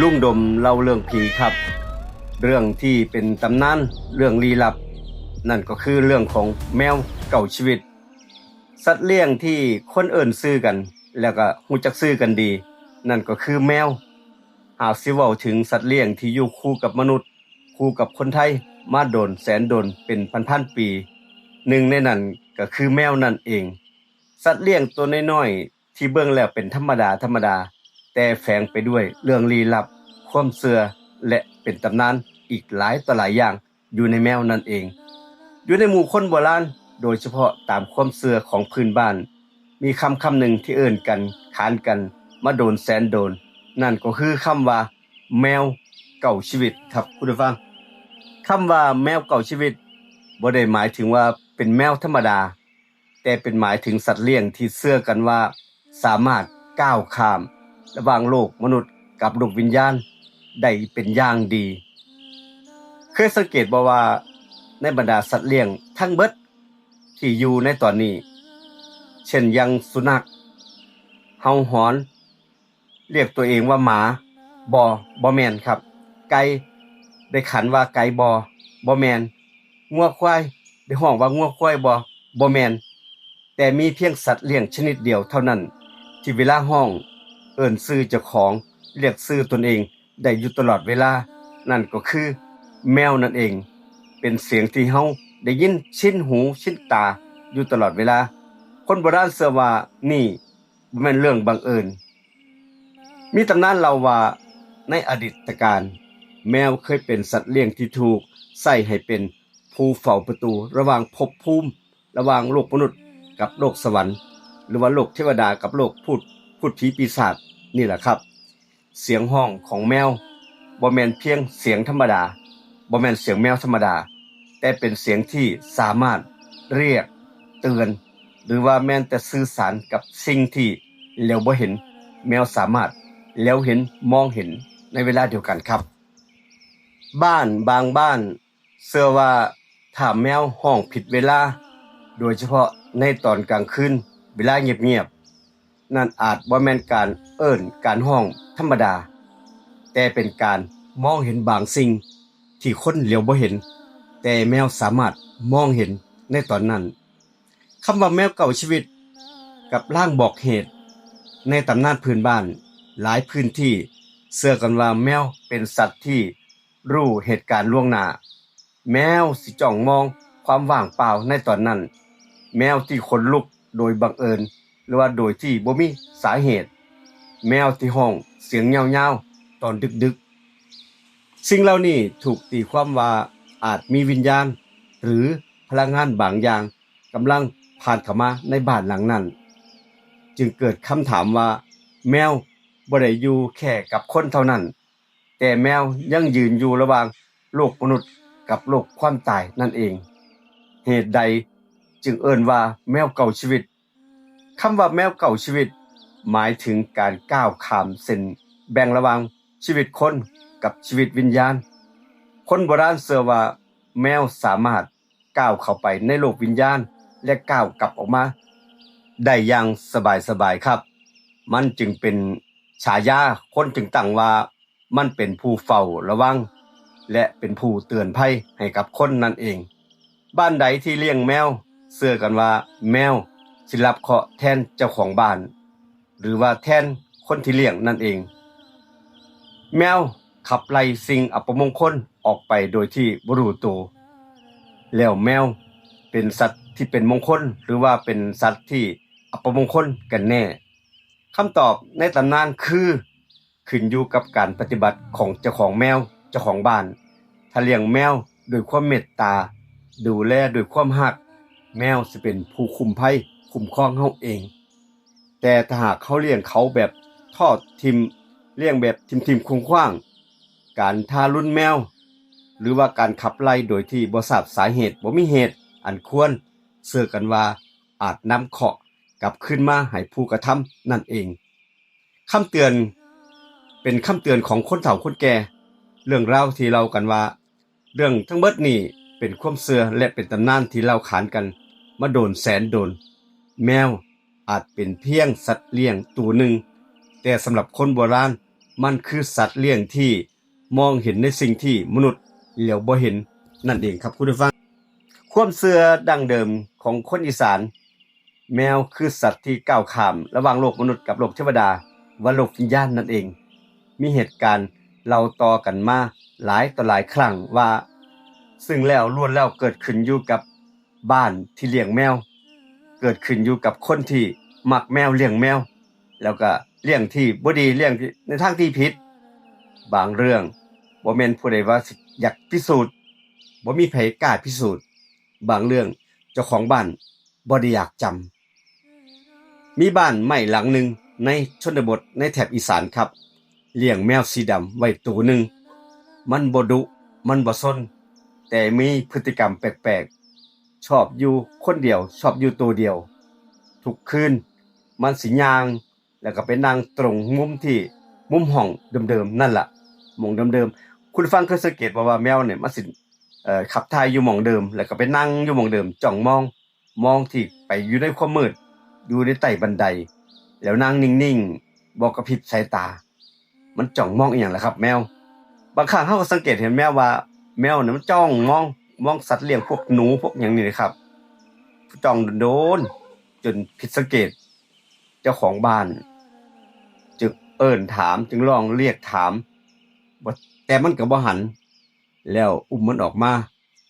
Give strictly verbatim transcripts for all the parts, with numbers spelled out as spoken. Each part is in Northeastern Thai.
ลุงดมเล่าเรื่องผีครับ เรื่องที่เป็นตำนาน เรื่องลี้ลับ นั่นก็คือเรื่องของแมวเก้าชีวิต สัตว์เลี้ยงที่คนเอิ้นชื่อกัน แล้วก็ฮู้จักชื่อกันดี นั่นก็คือแมว หากสิเว้าถึงสัตว์เลี้ยงที่อยู่คู่กับมนุษย์ คู่กับคนไทยมาโดนแสนโดนเป็นพันๆปี หนึ่งในนั้นก็คือแมวนั่นเอง สัตว์เลี้ยงตัวน้อยๆที่เบิ่งแล้วเป็นธรรมดาธรรมดา แต่แฝงไปด้วยเรื่องลี้ลับ ความเชื่อ และเป็นตำนานอีกหลายต่อหลายอย่างอยู่ในแมวนั่นเอง อยู่ในหมู่คนโบราณ โดยเฉพาะตามความเชื่อของพื้นบ้าน มีคำคำหนึ่งที่เอิ้นกันขานกันมาโดนแสนโดน นั่นก็คือคำว่าแมวเก้าชีวิตครับคุณผู้ฟัง คำว่าแมวเก้าชีวิตบ่ได้หมายถึงว่าเป็นแมวธรรมดา แต่เป็นหมายถึงสัตว์เลี้ยงที่เชื่อกันว่าสามารถก้าวข้ามระหว่างโลกมนุษย์กับโลกวิญญาณได้เป็นอย่างดี เคยสังเกตบ่ว่าในบรรดาสัตว์เลี้ยงทั้งเบิดที่อยู่ในตอนนี้ เช่นอย่างสุนัขเห่าหอน เรียกตัวเองว่าหมา บ่ บ่แม่นครับ ไก่ ได้ขันว่าไก่บ่ บ่แม่น งัวควาย ได้ฮ้องว่างัวควายบ่ บ่แม่น แต่มีเพียงสัตว์เลี้ยงชนิดเดียวเท่านั้น ที่เวลาฮ้อง เอิ้นชื่อเจ้าของ เรียกชื่อตนเองได้อยู่ตลอดเวลา นั่นก็คือแมวนั่นเอง เป็นเสียงที่เฮาได้ยินชินหูชินตาอยู่ตลอดเวลา คนโบราณเชื่อว่านี่บ่แม่นเรื่องบังเอิญ มีตำนานเล่าว่าในอดีตกาล แมวเคยเป็นสัตว์เลี้ยงที่ถูกใช้ให้เป็นผู้เฝ้าประตูระหว่างภพภูมิ ระหว่างโลกมนุษย์กับโลกสวรรค์ หรือว่าโลกเทวดากับโลกพูดพูดผีปีศาจนี่แหละครับ เสียงฮ้องของแมวบ่แม่นเพียงเสียงธรรมดา บ่แม่นเสียงแมวธรรมดา แต่เป็นเสียงที่สามารถเรียกเตือน หรือว่าแม้แต่สื่อสารกับสิ่งที่เหลียวบ่เห็น แมวสามารถเหลียวเห็นมองเห็นในเวลาเดียวกันครับ บ้านบางบ้านเชื่อว่าถ้าแมวฮ้องผิดเวลา โดยเฉพาะในตอนกลางคืน เวลาเงียบๆ นั่นอาจบ่แม่นการเอิ้นการฮ้องธรรมดา แต่เป็นการมองเห็นบางสิ่งที่คนเหลียวบ่เห็น แต่แมวสามารถมองเห็นในตอนนั้น คำว่าแมวเก้าชีวิต กับลางบอกเหตุ ในตำนานพื้นบ้าน หลายพื้นที่เชื่อกันว่าแมวเป็นสัตว์ที่รู้เหตุการณ์ล่วงหน้า แมวสิจ้องมองความว่างเปล่าในตอนนั้น แมวที่ขนลุกโดยบังเอิญ หรือว่าโดยที่บ่มีสาเหตุ แมวที่ฮ้องเสียงยาวๆ ตอนดึกๆ สิ่งเหล่านี้ถูกตีความว่าอาจมีวิญญาณ หรือพลังงานบางอย่างกำลังผ่านเข้ามาในบ้านหลังนั้น จึงเกิดคำถามว่าแมวบ่ได้อยู่แค่กับคนเท่านั้น แต่แมวยังยืนอยู่ระหว่างโลกมนุษย์กับโลกความตายนั่นเอง เหตุใดจึงเอิ้นว่าแมวเก้าชีวิต คำว่าแมวเก้าชีวิต หมายถึงการก้าวข้ามเส้นแบ่งระหว่างชีวิตคนกับชีวิตวิญญาณ คนโบราณเชื่อว่าแมวสามารถก้าวเข้าไปในโลกวิญญาณ และก้าวกลับออกมาได้อย่างสบายๆครับ มันจึงเป็นฉายา คนจึงตั้งว่ามันเป็นผู้เฝ้าระวัง และเป็นผู้เตือนภัยให้กับคนนั่นเอง บ้านใดที่เลี้ยงแมว เชื่อกันว่าแมวสิรับเคราะห์แทนเจ้าของบ้าน หรือว่าแทนคนที่เลี้ยงนั่นเอง แมวขับไล่สิ่งอัปมงคลออกไปโดยที่บ่รู้ตัว แล้วแมวเป็นสัตว์ที่เป็นมงคล หรือว่าเป็นสัตว์ที่อัปมงคลกันแน่ คำตอบในตำนานคือ ขึ้นอยู่กับการปฏิบัติของเจ้าของแมว เจ้าของบ้าน ถ้าเลี้ยงแมวด้วยความเมตตา ดูแลด้วยความฮัก แมวสิเป็นผู้คุ้มภัย คุ้มครองเฮาเอง แต่ถ้าหากเฮาเลี้ยงเขาแบบทอดถิ่ม เลี้ยงแบบถิ่มๆ ขว้างๆ การทารุณแมว หรือว่าการขับไล่โดยที่บ่ทราบสาเหตุ บ่มีเหตุอันควร เชื่อกันว่าอาจนำเคราะห์กลับคืนมาให้ผู้กระทำนั่นเอง คำเตือน เป็นคำเตือนของคนเฒ่าคนแก่ เรื่องราวที่เล่ากันว่า เรื่องทั้งเบิดนี้เป็นความเชื่อและเป็นตำนานที่เล่าขานกันมาโดนแสนโดน แมวอาจเป็นเพียงสัตว์เลี้ยงตัวหนึ่ง แต่สำหรับคนโบราณ มันคือสัตว์เลี้ยงที่มองเห็นในสิ่งที่มนุษย์เหลียวบ่เห็นนั่นเองครับคุณผู้ฟัง ความเชื่อดั้งเดิมของคนอีสาน แมวคือสัตว์ที่ก้าวข้ามระหว่างโลกมนุษย์กับโลกเทวดา ว่าโลกวิญญาณนั่นเอง มีเหตุการณ์เล่าต่อกันมาหลายต่อหลายครั้งว่า ซึ่งแล้วล้วนแล้วเกิดขึ้นอยู่กับบ้านที่เลี้ยงแมว เกิดขึ้นอยู่กับคนที่มักแมวเลี้ยงแมว แล้วก็เลี้ยงที่บ่ดี เลี้ยงที่ในทางที่ผิด บางเรื่องบ่แม่นผู้ใดว่าสิอยากพิสูจน์ บ่มีไผกล้าพิสูจน์ บางเรื่องเจ้าของบ้านบ่ได้อยากจำ มีบ้านไม้หลังหนึ่งในชนบทในแถบอีสานครับ เลี้ยงแมวสีดำไว้ตัวหนึ่ง มันบ่ดุ มันบ่ซน แต่มีพฤติกรรมแปลกๆ ชอบอยู่คนเดียว ชอบอยู่ตัวเดียว ทุกคืนมันสิย่าง แล้วก็ไปนั่งตรงมุมที่ มุมห้องเดิมๆนั่นล่ะ หม่องเดิมๆ คุณฟังเคยสังเกตบ่ว่าแมวเนี่ยมันสิ เอ่อ ขับถ่ายอยู่หม่องเดิม แล้วก็ไปนั่งอยู่หม่องเดิม จ้องมอง มองที่ไปอยู่ในความมืด อยู่ในใต้บันได แล้วนั่งนิ่งๆ บ่กระพริบสายตา มันจ้องมองอีหยังล่ะครับ แมว บางครั้งเราก็สังเกตเห็นแมวว่า แมวเนี่ยมันจ้องมอง มองสัตว์เลี้ยงพวกหนูพวกหยังนี่นะครับ จ้องโดนๆ จนผิดสังเกต เจ้าของบ้านจึงเอิ้นถาม จึงร้องเรียกถาม บ่ แต่มันก็บ่หัน แล้วอุ้มมันออกมา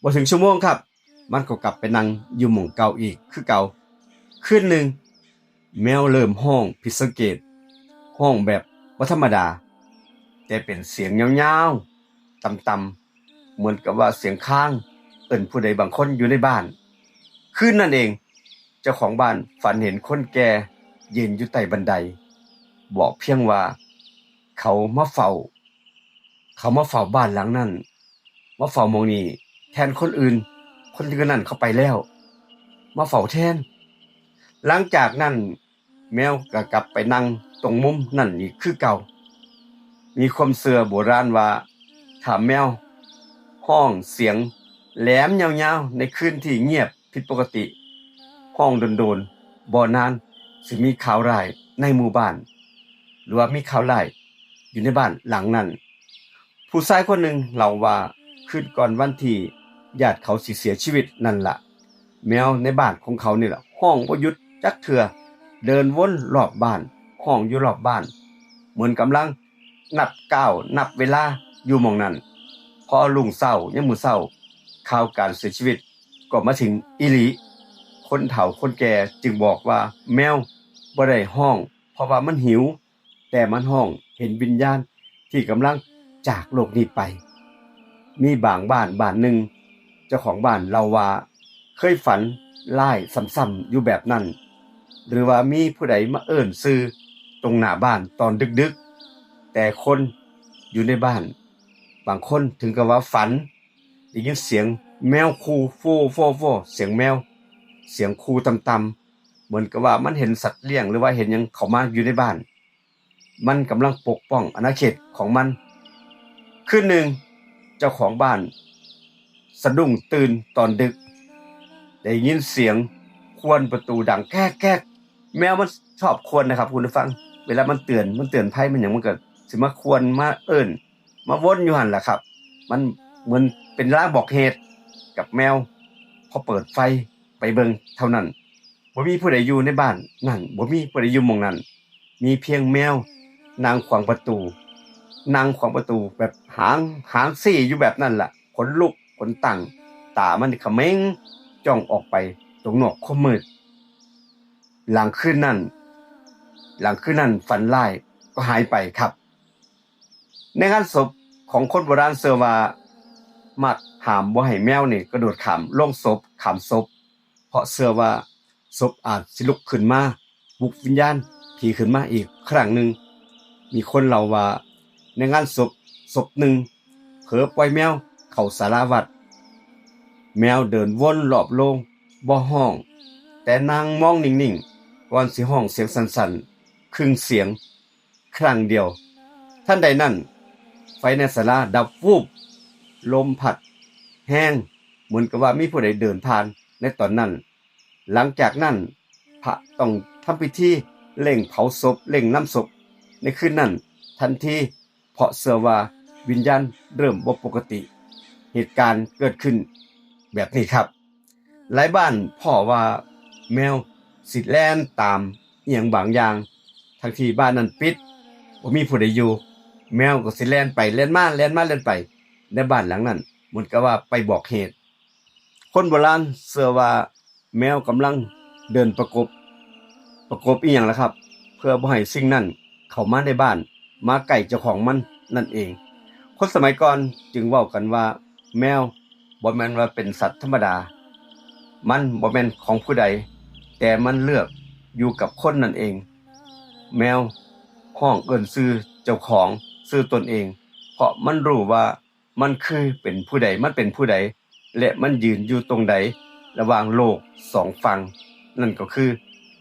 บ่ถึงชั่วโมงครับ มันก็กลับไปนั่งอยู่หม่องเก่าอีกคือเก่า คืนหนึ่ง แมวเริ่มฮ้องผิดสังเกต ฮ้องแบบบ่ธรรมดา แต่เป็นเสียงยาวๆ ต่ำๆ เหมือนกับว่าเสียงคาง เอิ้นผู้ใดบางคนอยู่ในบ้าน คืนนั้นเอง เจ้าของบ้านฝันเห็นคนแก่ยืนอยู่ใต้บันได บอกเพียงว่าเขามาเฝ้า เขามาเฝ้าบ้านหลังนั้น มาเฝ้าหม่องนี้แทนคนอื่น คนอื่นนั้นเขาไปแล้ว มาเฝ้าแทน หลังจากนั้นแมวก็กลับไปนั่งตรงมุมนั่นอีกคือเก่า มีความเชื่อโบราณว่า ถ้าแมวฮ้องเสียงแหลมยาวๆ ในคืนที่เงียบผิดปกติ ฮ้องโดนๆ บ่นานสิมีข่าวร้ายในหมู่บ้าน หรือว่ามีข่าวร้ายอยู่ในบ้านหลังนั้น ผู้ชายคนหนึ่งเล่าว่า คืนก่อนวันที่ญาติเขาสิเสียชีวิตนั่นล่ะ แมวในบ้านของเขานี่ล่ะฮ้องบ่หยุดจักเทื่อ เดินวนรอบบ้าน ฮ้องอยู่รอบบ้าน เหมือนกำลังนับก้าวนับเวลาอยู่หม่องนั้น พอรุ่งเช้ายามมื้อเช้า ข่าวการเสียชีวิตก็มาถึงอีหลี คนเฒ่าคนแก่จึงบอกว่าแมวบ่ได้ฮ้องเพราะว่ามันหิว แต่มันฮ้องเห็นวิญญาณที่กำลังจากโลกนี้ไป มีบางบ้านบ้านหนึ่ง เจ้าของบ้านเล่าว่าเคยฝันร้ายซ้ำๆอยู่แบบนั้น หรือว่ามีผู้ใดมาเอิ้นชื่อตรงหน้าบ้านตอนดึกๆ แต่คนอยู่ในบ้านบางคนถึงกับว่าฝันได้ยินเสียงแมวคู่ โฟ โฟ โฟ เสียงแมว เสียงคู่ต่ำๆ เหมือนกับว่ามันเห็นสัตว์เลี้ยงหรือว่าเห็นหยังเข้ามาอยู่ในบ้าน มันกำลังปกป้องอาณาเขตของมัน คืนหนึ่ง เจ้าของบ้านสะดุ้งตื่นตอนดึก ได้ยินเสียงข่วนประตูดังแก๊กแก๊ก แมวมันชอบข่วนนะครับคุณผู้ฟัง เวลามันเตือน มันเตือนภัยมันหยัง มันก็สิมาข่วนมาเอิ้น มาวนอยู่หั่นล่ะครับ มันเหมือนเป็นลางบอกเหตุกับแมว พอเปิดไฟไปเบิ่งเท่านั้น บ่มีผู้ใดอยู่ในบ้านนั่น บ่มีผู้ใดอยู่หม่องนั้น มีเพียงแมวนั่งขวางประตู นั่งขวางประตูแบบหาง หางซี้อยู่แบบนั้นล่ะ ขนลุกขนตั้ง ตามันเขม็งจ้องออกไปตรงนอกความมืด หลังคืนนั้น หลังคืนนั้นฝันร้ายก็หายไปครับ ในงานศพของคนโบราณเชื่อว่ามักห้ามบ่ให้แมวนี่กระโดดข้ามโลงศพ ข้ามศพ เพราะเชื่อว่าศพอาจสิลุกขึ้นมา ปลุกวิญญาณผีขึ้นมาอีกครั้งหนึ่ง มีคนเล่าว่าในงานศพศพหนึ่ง เผลอปล่อยแมวเข้าศาลาวัด แมวเดินวนรอบโลง บ่ฮ้อง แต่นั่งมองนิ่งๆ ก่อนสิฮ้องเสียงสั้นๆ ครึ่งเสียง ครั้งเดียว ทันใดนั้น ไฟในศาลาดับวูบ ลมพัดแฮง เหมือนกับว่ามีผู้ใดเดินผ่านในตอนนั้น หลังจากนั้น พระต้องทำพิธีเร่งเผาศพ เร่งนำศพ ในคืนนั้น ทันที เพราะเชื่อว่าวิญญาณเริ่มบ่ปกติ เหตุการณ์เกิดขึ้นแบบนี้ครับ หลายบ้านพ้อว่าแมวสิแล่นตามอีหยังบางอย่าง ทั้งที่บ้านนั้นปิด บ่มีผู้ใดอยู่ แมวก็สิแล่นไปแล่นมา แล่นมาแล่นไป ในบ้านหลังนั้น เหมือนกับว่าไปบอกเหตุ คนโบราณเชื่อว่าแมวกำลังเดินประกบ ประกบอีหยังล่ะครับ เพื่อบ่ให้สิ่งนั้นเข้ามาในบ้าน มาใกล้เจ้าของมันนั่นเอง คนสมัยก่อนจึงเว้ากันว่าแมวบ่แม่นว่าเป็นสัตว์ธรรมดา มันบ่แม่นของผู้ใด แต่มันเลือกอยู่กับคนนั่นเอง แมวฮ้องเอิ้นชื่อเจ้าของ ชื่อตนเอง เพราะมันรู้ว่ามันคือเป็นผู้ใด มันเป็นผู้ใด และมันยืนอยู่ตรงใด ระหว่างโลกสองฝั่ง นั่นก็คือ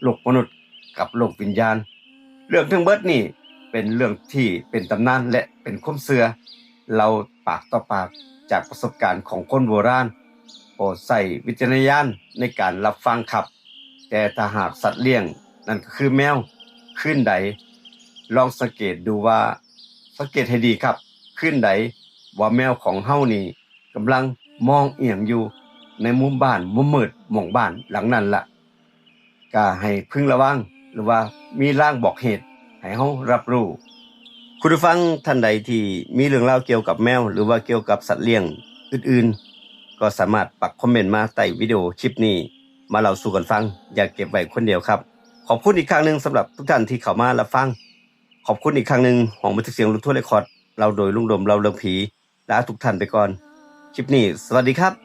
โลกมนุษย์กับโลกวิญญาณ เรื่องทั้งเบิดนี่เป็นเรื่องที่เป็นตำนานและเป็นความเชื่อ เล่าปากต่อปากจากประสบการณ์ของคนโบราณ โปรดใช้วิจารณญาณในการรับฟังครับ แต่ถ้าหากสัตว์เลี้ยง นั่นก็คือแมว คืนใด ลองสังเกตดูว่า สังเกตให้ดีครับ คืนใดว่าแมวของเฮานี่กำลังมองอีหยังอยู่ในมุมบ้าน มุมมืดหม่องบ้านหลังนั้นละ ก็ให้พึงระวัง หรือว่ามีลางบอกเหตุให้เฮารับรู้ คุณผู้ฟังท่านใดที่มีเรื่องราวเกี่ยวกับแมว หรือว่าเกี่ยวกับสัตว์เลี้ยงอื่นๆ ก็สามารถปักคอมเมนต์มาใต้วิดีโอคลิปนี้ มาเล่าสู่กันฟัง อย่าเก็บไว้คนเดียวครับ ขอบคุณอีกครั้งหนึ่งสำหรับทุกท่านที่เข้ามารับฟัง ขอบคุณอีกครั้งหนึ่ง ห้องบันทึกเสียงลุงทวดเรคคอร์ด เล่าโดยลุงโดม เล่าเรื่องผี ลาทุกท่านไปก่อน คลิปนี้ สวัสดีครับ